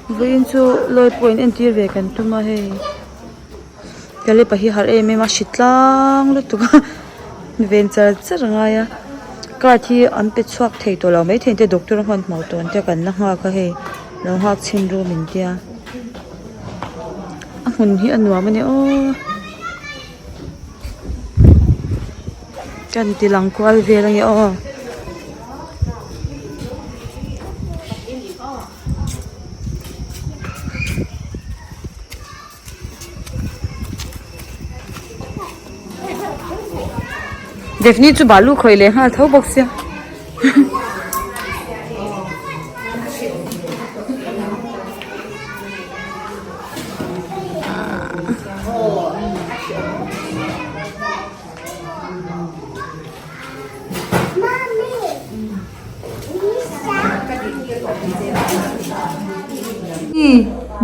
Vawiin chu lawi pawh in entir ve kan tum a hei Kalepa hi harh em em a hri tlang lutuk a ven char char a ngai a card hi an pe chhuak thei tawh lo maithei te doctor a hmanhmawh tawh ang te kan la nghak a hei lo nghak chhin ru min tia a hmun hi a nuam a nia aw. Kan ti lang kual vel ange aw. Daphne chu balu khawih leh nghal tho bawk sia.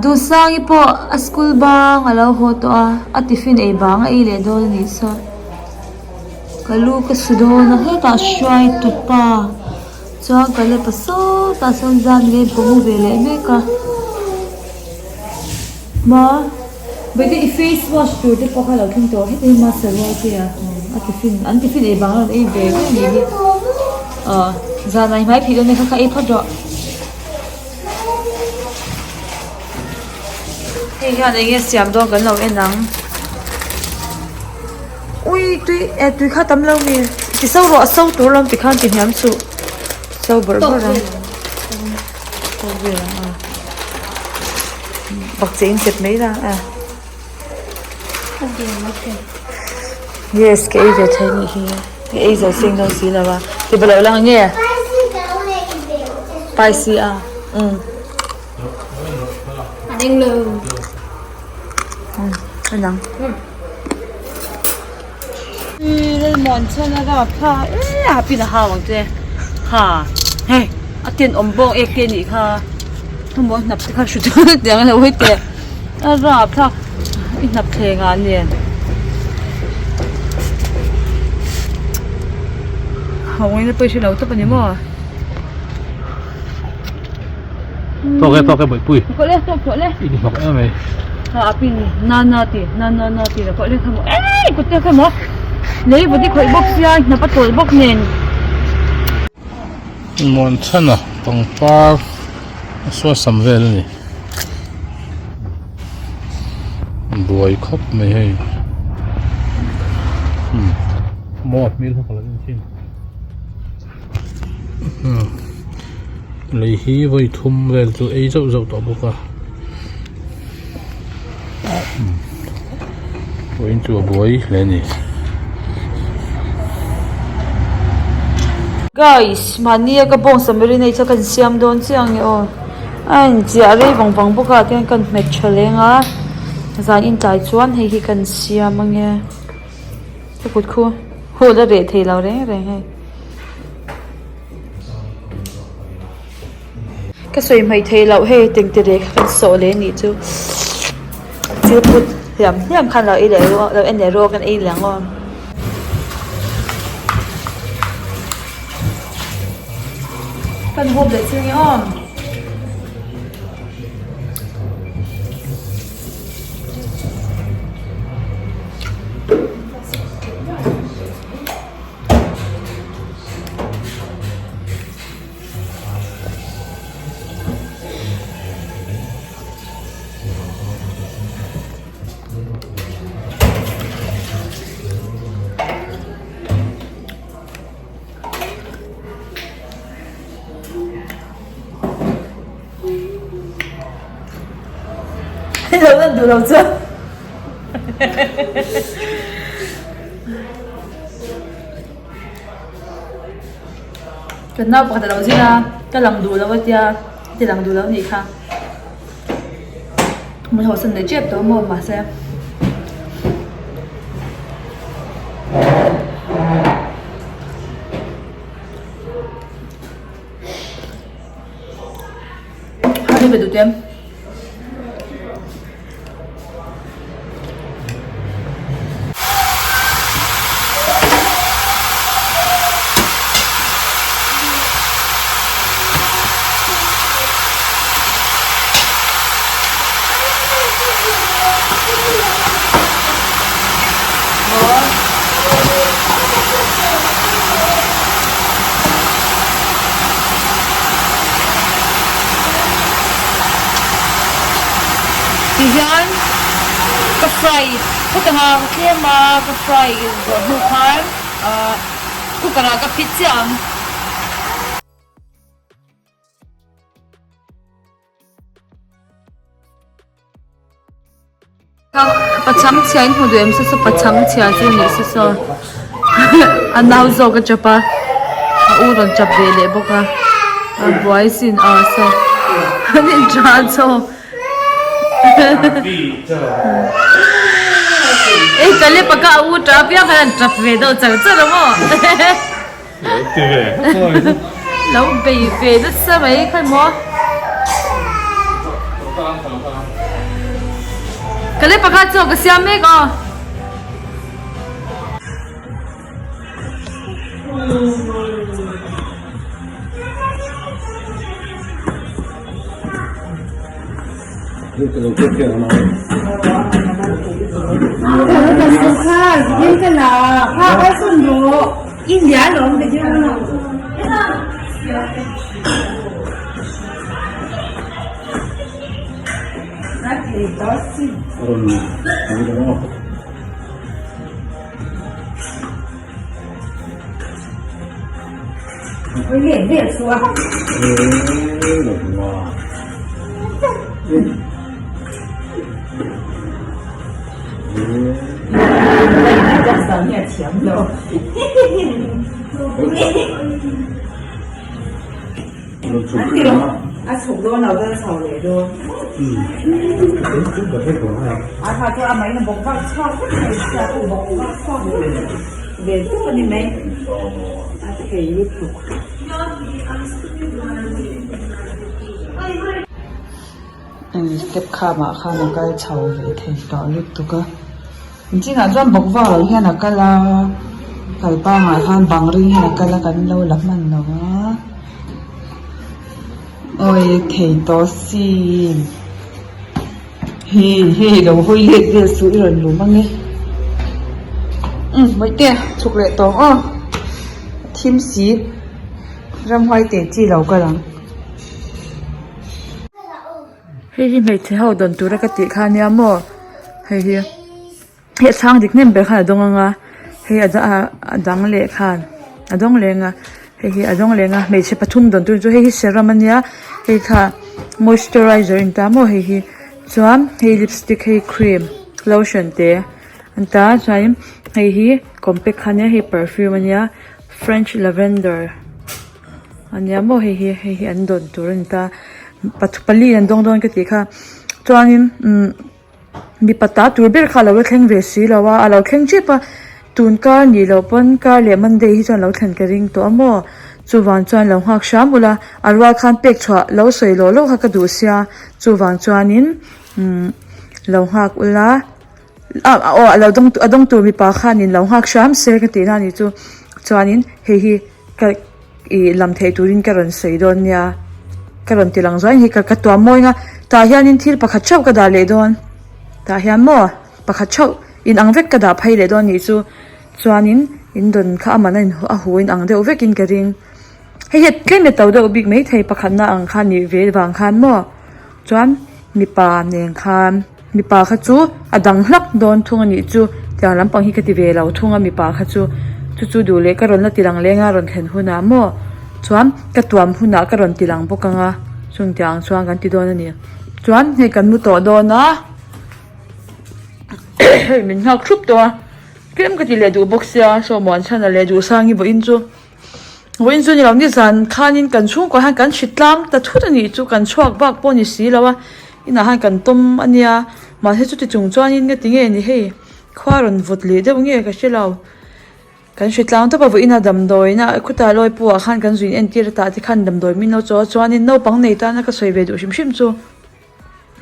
Duhsangi pawh a school bang a lo haw tawh a, a tiffin ei bang a ei leh dawn a nih saw. Ka lu ka su dawn a hetah hruai tupa chuan ka la pa sawtah sawn zan nge pawh mu ve leh mek a. Ma Bawihtei i face wash tur te pawh kha lo thleng tawh heti hi master rual te a a tiffin an tiffin ei vang a rawn ei ve reng anih hi aw zanah i hmai phih dawn nia kha kha ei phawt rawh hei hian eng nge siam dawn kan lo en ang ui tui eh tui kha tam lo mi ti so rawh a so tur lawm tikhan ti hniam suh so bawrh bawrh ang so vel ang a. Bakcheh in chep mai la a. Yes ka ei ve thei nih hi. Ka ei zo seng lo si lo a. Ti ba lo lang nge? Spicy a. Um. Anang. Lalmuan chuan a rap tha e a pin a hau ang che ha hei a tenawm bawk ek te anih kha hmaw hnap te kha hru chuan tiang a lo hawi teh a rap thlak i hnap thleng ah nen hawina pawh i hre lo tawp a ni maw. Tawk e tawk e bawihpui. Kawh le tawk tawh le. I ni hnawk em mai. Ha a pin na na ti na na na ti la kawh le kha maw ei kut te kha maw lei vawt i khawih bawk sia hnap a tawlh bawk nen. Muan chhan a pangpar a sual sam vel a ni. Buai khawp mai hei. Maw a hmel kha ka lo en thin. Lei hi vawi thum vel chu ei zauh zauh tawh bawk a vawiin chu a buai hle a ni. Guys mahni a ka bawngsa marinate kha kan siam dawn chiang nge aw a inchiah rei vang vang bawk a tihian kan hmet tha leng a zan intlai chuan hei hi kan siam ange. Ka kut khu hu la reh thei lo reng reng hei. Ka sawi hmaih theih loh hei tengte reh kha kan sawh leh anih chu thil put hliam hliam khan lo ei leh ru lo en leh ru a kan ei leh ang aw. Kan hawp leh chiang e aw. Lo lan duh lo chuan Kan nau pakhat a lo zin a ka lang duh lo a tia ti lang duh lo anih kha min haw san leh tep tawh maw mahse. Ti hian ka fry phawt ang a, ka tlem a ka fry zawh hnu khan ahh cooker ah ka phit chiah ang. Pachang chhia in hmu duh em saw saw pachang chhia chu ni saw saw a nau zawk a tap a a u rawn tap ve leh bawk a a buai sin a saw an in tah chaw ei Caleb-a kha a u tap apiang khan an tap ve deuh char char a maw. Lo bei ve nasa mai kha maw. Ka le pakhat chaw ka siam mek aw. Step khamah khan a kal chho ve thei tawh lutuk a chinah chuan bawk vak lo hian a kal a kal pangah khan bang ring hian a kal a kan lo la hman lo a awi thei tawh sin hi hei lo hawi let vel suh i rawn lum ange umm bawihte chhuk leh tawh ang aw a thim si ramhuai teh chi lo kal ang. Hei hi hmeichhe ho dawn tura ka tih kha ania maw hei hi hei a chhang dik hnem ber khan a dawng anga hei a a dang leh khan a dawng leng a hei hi a dawng leng a hmeichhe pathum dawn tur chu hei hi serum ania hei kha moisturizer a ni ta maw hei hi chuan hei lipstick hei cream lotion te an ta chuanin hei hi compact kha ania hei perfume ania french lavender. Ania maw hei hi hei hi an dawn tur a ni ta pali an dawng dawn ka tih kha chuanin umm mipa ta tur ber kha a lo la thleng ve si lo a a lo thleng tep a tun kar nih loh pawn kar leh monday hi chuan a lo thlen ka ring tawh a maw chuvang chuan lo nghak hram ula a rual khan pek chhuah lo sawi lawh lawh kha ka duh sia chuvang chuanin umm lo nghak ula ah aw a lo dawng a dawng tur mipa khanin lo nghak hram se ka tih na a nih chu chuanin hei hi. Ka ih lam theih turin ka rawn sawi dawn nia ka rawn ti lang zuai hi ka ka tuam mawi ang a tah hianin thil pakhat theuh ka dah leh dawn tah hian maw pakhat theuh in ang vek ka dah phei leh dawn nih chu chuanin in dawn kha a man a in a hu in ang deuh vekin ka ring hei hi tlem e to deuh bik maithei pakhatna ang kha nih ve vang khan maw chuan mipa nen khan mipa kha chu a dang hlak dawn thung a nih chu tiang lampang hi ka ti ve lo thung a mipa kha chu chu chu duh leh ka rawn la ti lang leng a rawn thlen hunah maw chuan ka tuam hunah ka rawn ti lang bawk ang a chung tiang chuan kan ti dawn a ni chuan hei kan mu tawh dawn a hei min nghak thup tawh a tlem ka ti leh duh bawk sia saw muanchhana leh duhsangi vawiin chu. Vawiin chu ni lo nizan khanin kan chhungkaw hian kan hri tlang ta thut a nih chu kan chhuak bak pawh a ni si lo a inah hian kan tawm a nia mahse chuti chung chuanin nga tinge ni hei khua rawn vawt leh deuh nge ka hre lo kan hri tlang tawp a vawiin a damdawiin a khutah lawi pawh ah khan kan zuin entir a tah te khan damdawi min lo chaw a chuanin naupang nei tana ka sawi ve duh hrim hrim chu.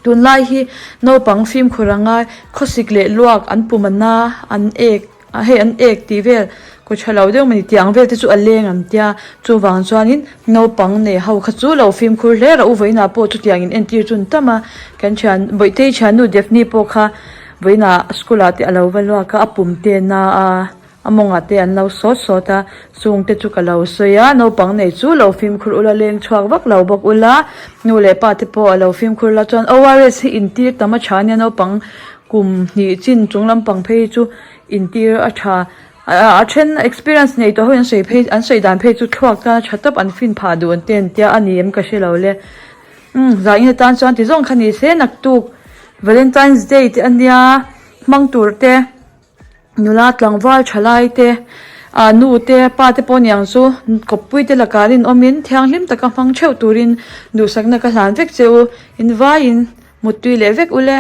Tunlai hi naupang fimkhur a ngai, khawsik leh luak an pum a na, an ek, hei an ek tih vel kaw tha lo deuh mawni tih ang vel te chu a leng an tia, chuvang chuanin naupang nei ho kha chu lo fimkhur hle rawh u vawiinah pawh chutiang in entir chu an tam a, kan thian Bawihtei thiannu Daphne pawh kha. Vawiinah school ah te a lo va luak a a pum te a na a a mawngah te an lo sawt sawt a chung te chu ka lo sawi a naupang nei chu lo fimkhur ula leng chhuak vak lo bawk ula nu leh pa te pawh a lo fimkhur la chuan ORS hi intir tam a tha ania naupang kum hnih chin chung lampang phei hi chu intir a tha a then experience nei tawh ho in an sawi phei an sawi dan phei chu thluak tan a tha tawp an fin phah duh an te an tia a ni em ka hre lo le. Umm zain atan chuan ti zawng kha ni se naktuk Valentine's Day te ania hmang tur te nula tlangval thalai te ah nu te pa te pawh niang chu kawppui te lakah an inawmin thianghlim taka hmang theuh turin duhsakna ka hlan vek che u invaiin muttui leh vek ule.